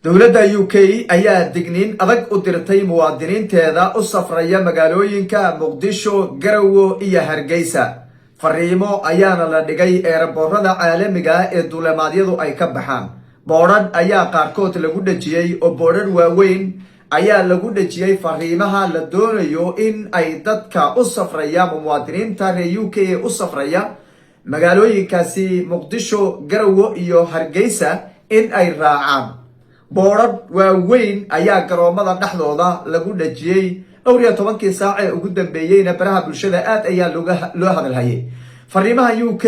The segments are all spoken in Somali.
Dowladda UK ayaa digniin adag u dirtay muwaadiniinteeda u safraya magaalooyinka Muqdisho, Garowe iyo Hargeysa. Fariimo ayaana la dhigay airportada caalamiga ee duulimaadyadu ay ka baxaan. Boodhadh ayaa qaarkood lagu dhejiyey, oo boodhadh waaweyn ayaa lagu dhejiyey fariimaha la doonayo in ay dadka u safraya ama muwaadiniinta reer UK ee u safraya magaalooyinkaasi Muqdisho, Garowe iyo Hargeysa in ay raacaan. Boodhadh waaweyn ayaa garoomada dhexdooda lagu dhejiyey. 12-kii saac ee ugu dambeeyeyna baraha bulshada aad ayaa loo hadalhayay. Fariimaha UK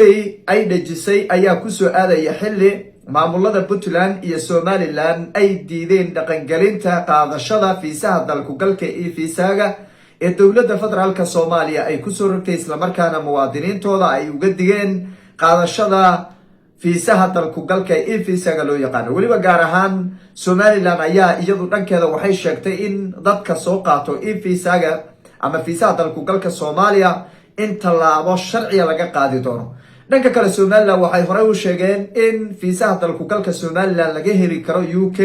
ay dhejisay ayaa kusoo aadaya xilli maamulada Puntland iyo Somaliland ay diideen dhaqangelinta qaadashada fiisaha dalkugalka iyo fiisaaga ee dowladda federaalka Soomaaliya ay kusoo rogtay, islamarkaana muwaadiniintooda ay uga digeen qaadashada fiisaha dalkugalka ee fiisaga loo yaqaano. Weliba gaar ahaan Somaliland ayaa iyadu dhankeeda waxay sheegtay in dadka soo qaato e fiisaga ama fiisaha dalkugalka Soomaaliya in tallaabo sharciya laga qaadi doono. Dhanka kale, Somaliland waxay horey u sheegeen in fiisaha dalkugalka Somaliland laga heli karo UK,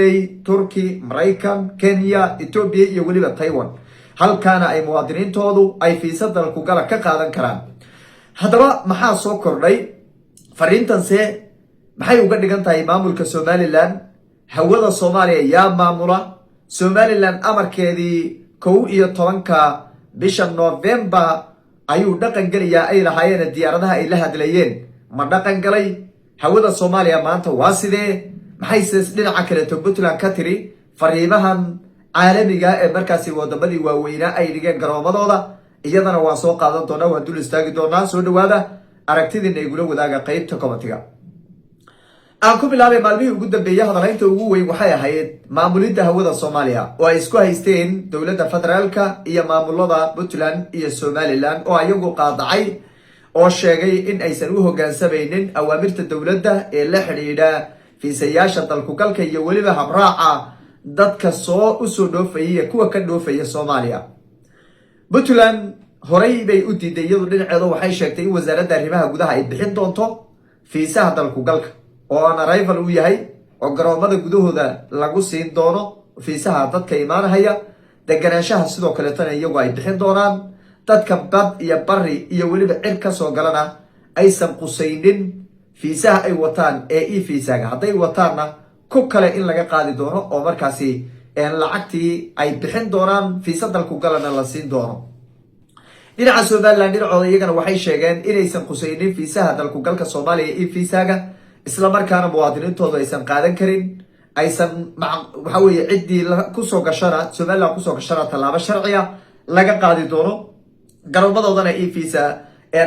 Turkey, Maraykan, Kenya, Ethiopia iyo weliba Taiwan, halkaana ay muwaadiniintoodu ay fiisa dalkugala ka qaadan karaan. Haddaba maxaa soo kordhay? Fariintanse maxay uga dhigan tahay maamulka Somaliland? Hawada Soomaaliya yaa maamula? Somaliland amarkeedii 11-ka bisha November ayuu dhaqan gelayaa ay lahaayeen diyaaradaha ay la hadlayeen, ma dhaqan galay? Hawada Soomaaliya maanta waa sidee? Maxayse dhinaca kaleeto Puntland ka tiri fariimahan caalamiga ee markaasi wadamadii waaweynaa ay dhigeen garoomadooda? Iyadana waan soo qaadan doonaa, waan dul istaagi doonaa. Soo dhawaada, aragtidiina igula wadaaga qeybta commentiga. Aan ku bilaabay, maalmihii ugu dambeeyey hadalhaynta ugu weyn waxay ahayd maamulidda hawada Soomaaliya oo ay isku haysteen dowladda federaalka iyo maamulada Puntland iyo Somaliland, oo ayagu qaadacay oo sheegay in aysan u hoggaansamaynin awaamirta dowladda ee la xidhiidha fiisayaasha dalkugalka iyo weliba habraaca dadka soo usoo dhoofaya iyo kuwa ka dhoofaya Soomaaliya. Puntland horay bay u diiday. Iyadu dhinaceedu waxay sheegtay in wasaaradda arrimaha gudaha ay bixin doonto fiisaha dalkugalka oo on arrival uu yahay, oo garoomada gudahooda lagu siin doono fiisaha dadka imaanahaya. Deganaanshaha sidoo kaleetana iyagu ay bixin doonaan. Dadka bad iyo bari iyo weliba cir ka soo galana aysan qusaynin fiisaha ay wataan ee e fiisaga. Hadday wataanna, ku kale in laga qaadi doono oo markaasi lacagtii ay bixin doonaan, fiisa dalku galana la siin doono. Dhinaca Somaliland dhinacooda iyagana waxay sheegeen inaysan qusaynin fiisaha dalkugalka Soomaaliya e fiisaga, isla markaana muwaadiniintoodu aysan qaadan karin, aysan waxa weye ciddii kusoo gashana, Somaliland kusoo gashana, tallaabo sharciya laga qaadi doono, garoomadoodana e visa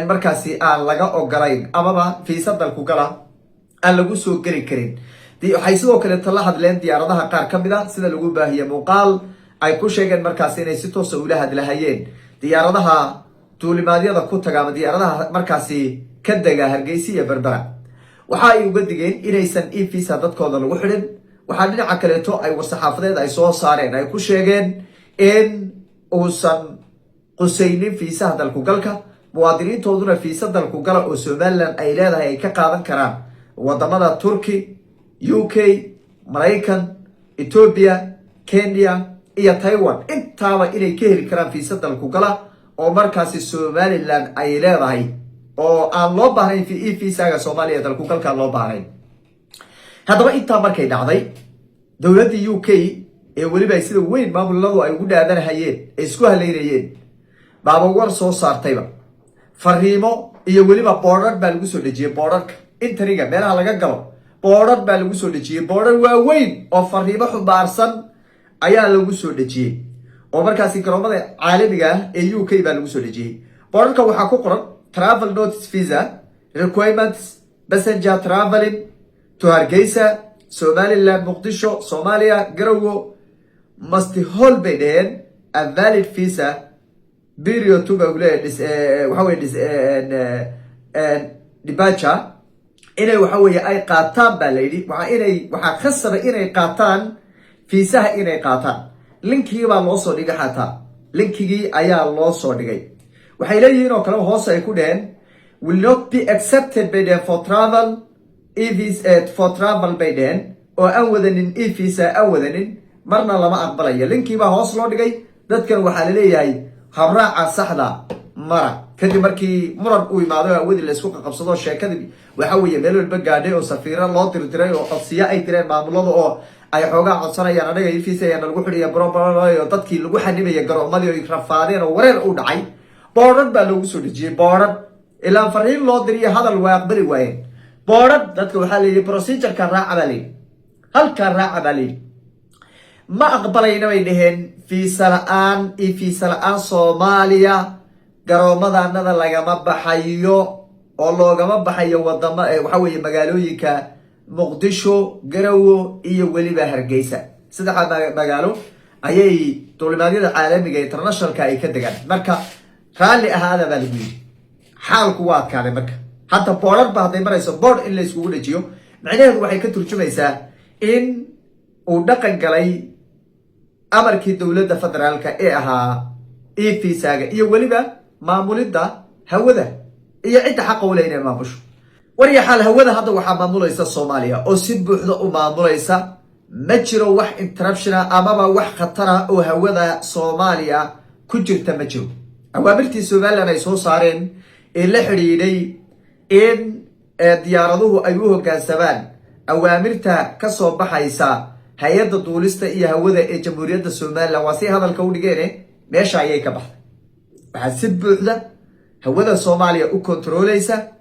markaasi aan laga ogolayn amaba fiisa dalkugala aan lagu soo geli karin. Waxay sidoo kaleeto la hadleen diyaaradaha qaar ka mid a, sida lagu baahiyey muuqaal ay ku sheegeen markaasi inay si toosa ula hadlahayeen diyaaradaha duulimaadyada ku taga ama diyaaradaha markaasi ka dega Hargeysa iyo Berbera. Waxa ay uga digeen inaysan e visa dadkooda lagu xidhin. Waxaa dhinaca kaleeto ay war-saxaafadeed ay soo saareen ay ku sheegeen in uusan qusaynin fiisaha dalkugalka, muwaadiniintooduna fiisa dalkugala oo Somaliland ay leedahay ay ka qaadan karaan wadamada Turkey, UK, Maraykan, Ethiopia, Kenya iyo Taiwan. Intaaba inay ka heli karaan fiisa dalkugala oo markaasi Somaliland ay leedahay, oo aan loo baahnayn e visaga Soomaaliya dalkugalka aan loo baahnayn. Haddaba intaa markay dhacday, dowladda UK ee weliba ay sida weyn maamuladu ay ugu dhaadanahayeen, ay isku haleynayeen, baaba war soo saartayba. Fariimo iyo weliba boodhar baa lagu soo dhejiyey. Boodharka entryga meelaha laga galo boodhar baa lagu soo dhejiyey. Boodhar waaweyn oo fariimo xumbaarsan ayaa lagu soo dhejiyey, oo markaasi garoomada caalamiga ah ee UK baa lagu soo dhejiyey. Boodharka waxaa ku qoran "Travel notice, visa requirements, passenger traveling to Hargeysa, Somaliland, Muqdisho, Somalia, Garowe must hold," bay dheheen, "a valid visa prior to," ba leeyahay, waxa weye, "departure." Inay waxa weeye ay qaataan baa la yidhi, waa inay, waxaa khasaba inay qaataan fiisaha, inay qaataan. Linkigii baa loo soo dhigay, xataa linkigii ayaa loo soo dhigay. Waxay leeyihiin oo kale, hoos ay ku dheheen, "will not be accepted," bay dheheen, "for travel evs for travel," bay dheheen. Oo aan wadanin e-visa, aan wadanin, marna lama aqbalayo. Linkiibaa hoos loo dhigay. Dadkan waxaa laleeyahay habraaca saxda mara. Kadib markii muran uu imaado, hawadii laysku qaqabsado, sheekadii waxa weeye meel walba gaadhay oo safiiro loo dirdiray oo codsiyo ay direen maamulada oo ay xoogaa codsanayaan, anaga e-visa ayaana lagu xidhiya broo, dadkii lagu xanibaya garoomadii oy rafaadeen oo wareer u dhacay, boodhadh baa loogu soo dhejiyey. Boodhadh ilaa fariin loo diriyo hadal waa aqbali waayeen. Boodhadh dadka waxaa la yidhi procedureka raaca baa layidhi, halkaa raaca baa layidhi. Ma aqbalayna bay dhaheen, fiisa la-aan iyo fiisa la-aan Soomaaliya garoomadanada lagama baxayo oo loogama baxayo wadama, waxa weeye magaalooyinka Muqdisho, Garowo iyo weliba Hargeysa. Saddexda magaalo ayay duulimaadyada caalamiga internationalka ay ka degaan. Marka raalli ahaada baa lagu yidhi. Xaalku waa adkaaday. Marka hadda boodhar ba hadday marayso board in la iskugu dhejiyo, micnaheedu waxay ka turjumaysaa in uu dhaqan galay amarkii dowladda federaalka ee ahaa e-visaga iyo weliba maamulidda hawada iyo cidda xaqa ule inay maamusho. Warya xaal, hawada hadda waxaa maamulaysa Soomaaliya oo si buuxda u maamulaysa. Ma jiro wax interruptiona amaba wax khatara oo hawada Soomaaliya ku jirta, ma jiro. Awaamirtii Somaliland ay soo saareen ee la xidhiidhay in diyaaraduhu ay u hoggaansamaan awaamirta ka soo baxaysa hay-adda duulista iyo hawada ee Jamhuuriyadda Somaliland, waa si hadalka u dhigeene, meesha ayay ka baxday. Waxaa si buuxda hawada Soomaaliya u kontarooleysa